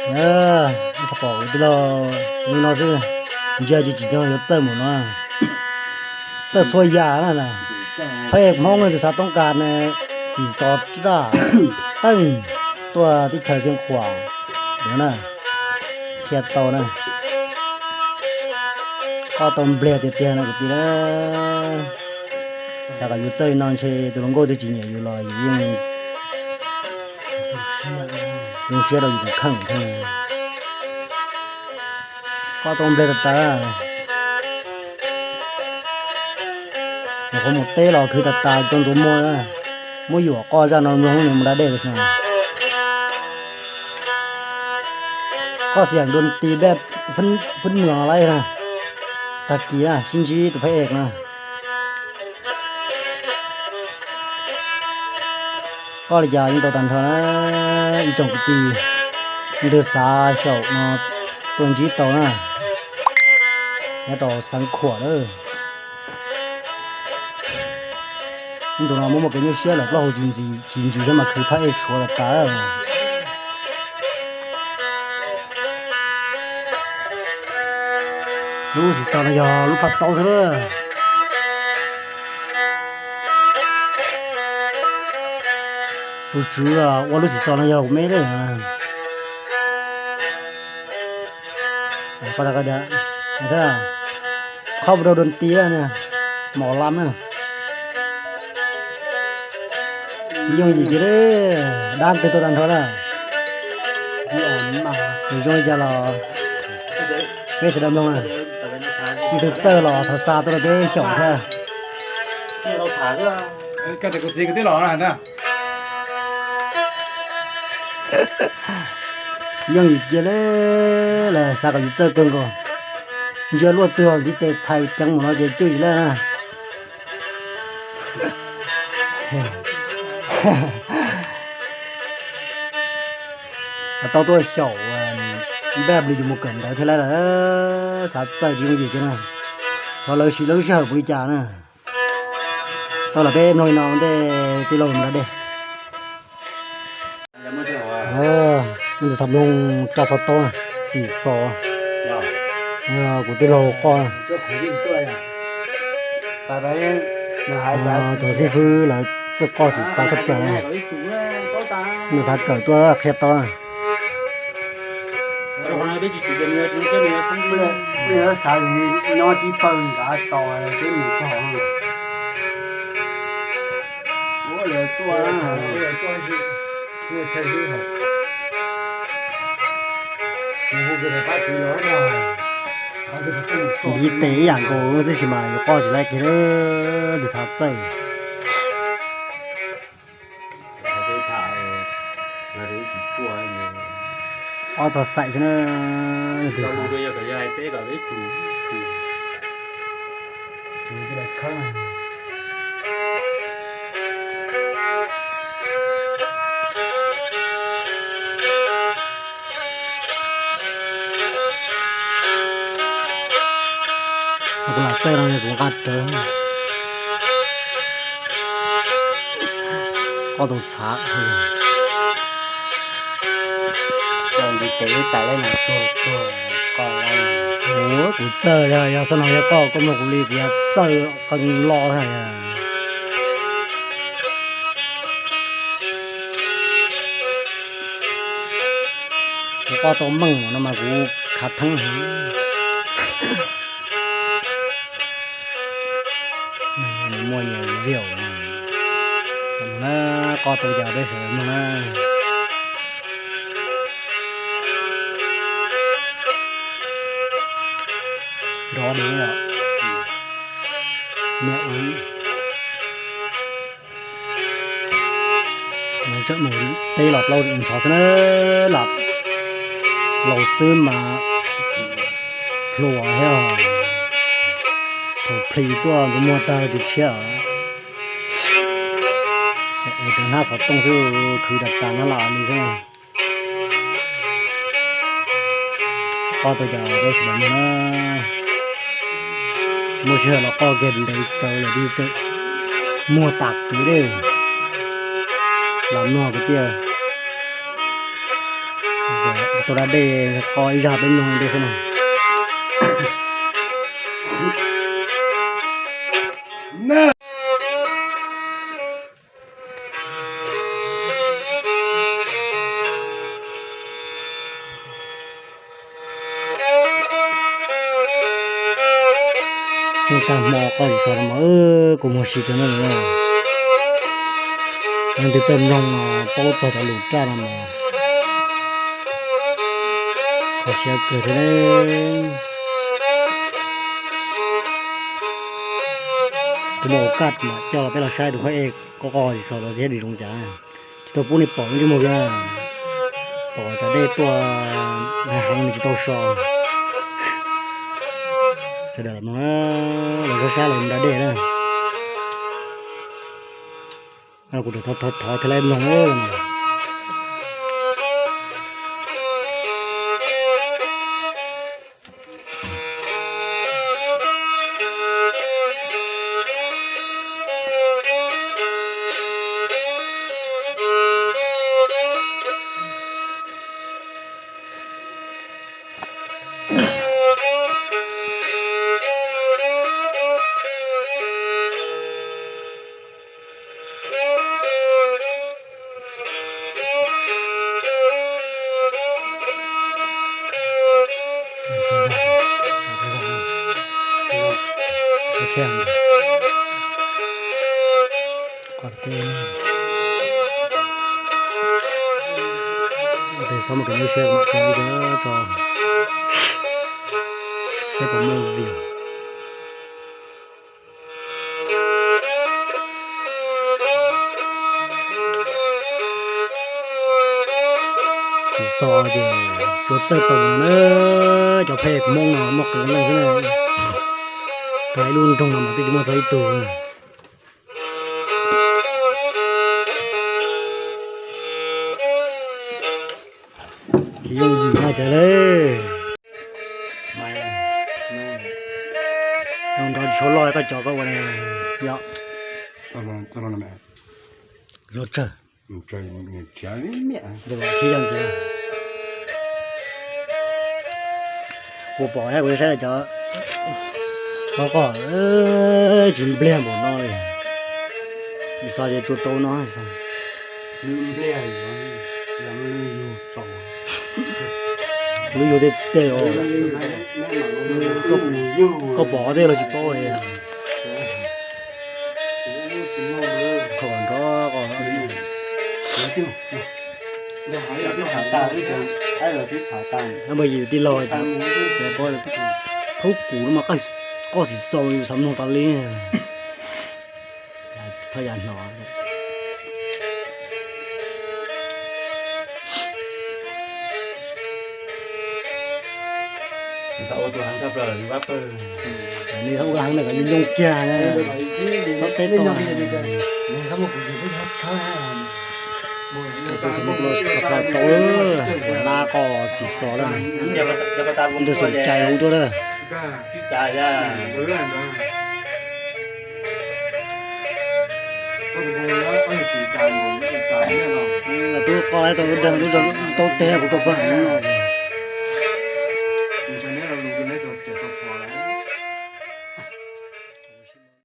Txhaj pom kuv tij laug li no xwb, ntsia tsis tsim nyog yuav txawj mus no. Txawj txhua yam na. Phab ej Hmoob no tsis xav toob kas ne, xim xos raj teej tuaj teb chaws Xeev Khuam no na, qhia tau na. Qoj tau npliag tiag tiag no kwv tij na. Xav kom yus txawj li no ntshe tus hluas nkauj twg tsis nyiam yus los yus yeej zoo siab rau yus tus kheej thiab. Qoj tau npliag tas tas. Nyuam qhuav mus teb los khwv tas tas rau ntxuav muag na. Muab yuam qoj zaj no mloog hnub no mus da dej tas xwb. Qoj xim dua ti peb phwb mws lawm na. Tag kis na sib ntsib tus phab ej na. Qoj li cas yeej tau tag nrho na ib tsoom kwv tij. Leej twg xav xyaum no tuaj ntsib tau na, nyob rau Xeev Khuam lawm. Ib ntus no muaj muaj kev nyuaj siab lawm plaub hau tsis ntsis thiab mas khwv phab ej tshuav tas tas. Lub xim xos no yog lub paj taub xwb lawm. Tus tswv ua lub xim xos no yog kuv me lawm. Qhov ua rau dua ti na, mos lab na. Yooj yim kiag li, dab twg tuaj tag nrho na. Tus zoo li cas los peb sawv daws mloog na. Tus txawj los thov xa tuaj rau peb xyaum thiab. Yooj yim kiag li, xav kom yus txawj kawg nkaus. Ntsia luaj twg ntiv tes txhais ceev mus no ces cuj yim lawm na. Tau tuaj xyaum npaj plis yus mus kawm ntawv thiab lawm, xav txawj tsis yooj yim thiab na. Xyov lawv siv lawv lub sij hawm mus li cas na. Tau los peb mloog li no ua ntej tij laug mus da dej. Ntawm xav mloog raj phab taub xim xos, kuv tij laug qoj, cov xib fwb lawv txawj qoj xim xos tshaj plaws na. Nws xav kawm tuaj qhia tau na. Xav nyob tib pawg nkav tos peb mus txog. Ntiv tes ib yam nkaus xwb sis mas yuav qoj tsis laib kiag, nws xav txawj. Ob txog xaim xwb na. Kuv lam txawj no kuv nqa rawv. Koj tus txhav. Kuv txawj, yog xab no yog koj, koj mloog kuv li kuv yuav txawj qee lo thiab. Kuv qoj tau meej no mas kuv khav theeb heev. Muaj nyias view na, qoj tau cas peb sawv daws mloog na. Nrov dev os. Niam ub. Teb los plaub ntxhov xwb na, lam laus xwb mas hluas thiab. Thaum plis tuaj ntxuav muag tag tus tshiab. Tus hnab xov tooj xwb khwv tas tas hnab los li xwb. Qoj tau cas peb sawv daws mloog na. Muaj sij hawm los qoj kiag ntev tsawv lawm, muag tas kev li. Los mloog kwv tij. Tau da dej qo ib zaj peb mloog ua ntej xwb na. Tag hmo qoj tsis xaus no mas kuv muag si kawg no. Leej twg txawj mloog no paub txog cov lus raj no mas kho siab kawg thiab. Kuv muab ua kaj mam coj los peb los saib tus phab ej qoj qoj tsis xaus thiab nws zoo cas. Tsis tau pub nej pom lub ntsej muag kiag, pom cov dej tuaj heev nws tsis tau so. Sawv daws los mloog, los sab sab los da dej na. Kuv thov thov thov thiaj li mloog. Xob mus kev lub siab mam tso tso, seb puas muaj view. Tsis txog ces tsuas txawj tau na, cov phej Hmoob no muaj qee leej xwb na, tag ib lub nroog no mas twb tsis muaj txog ib tug. Tsis yooj yim no ces le. Zoo nrov tsis tshua loj koj cov koj ua ne yom. Loj tsawg. Thiab ntxiv kuv pom thiab kuv saib cov qoj qoj tsis npliag npaum no li. Tsis xav ces tsuas tau no. Lub yug tej tej os. Koj pom tej los tsis paub li. Kho nrov qoj. Peb yim tij laug, peb pom thaub kuv no mas qoj tsis xaus yus xav mloog tas li. Thaj yam hnov. Nws ua heev na kom yus nyooj kiag na, txhob teb tau. Tau qoj xis xos lawm, ntawd xum cai huv tuaj lawm. Tub qoj tau lub dag lub dag tau teg kuv tau pag heev no.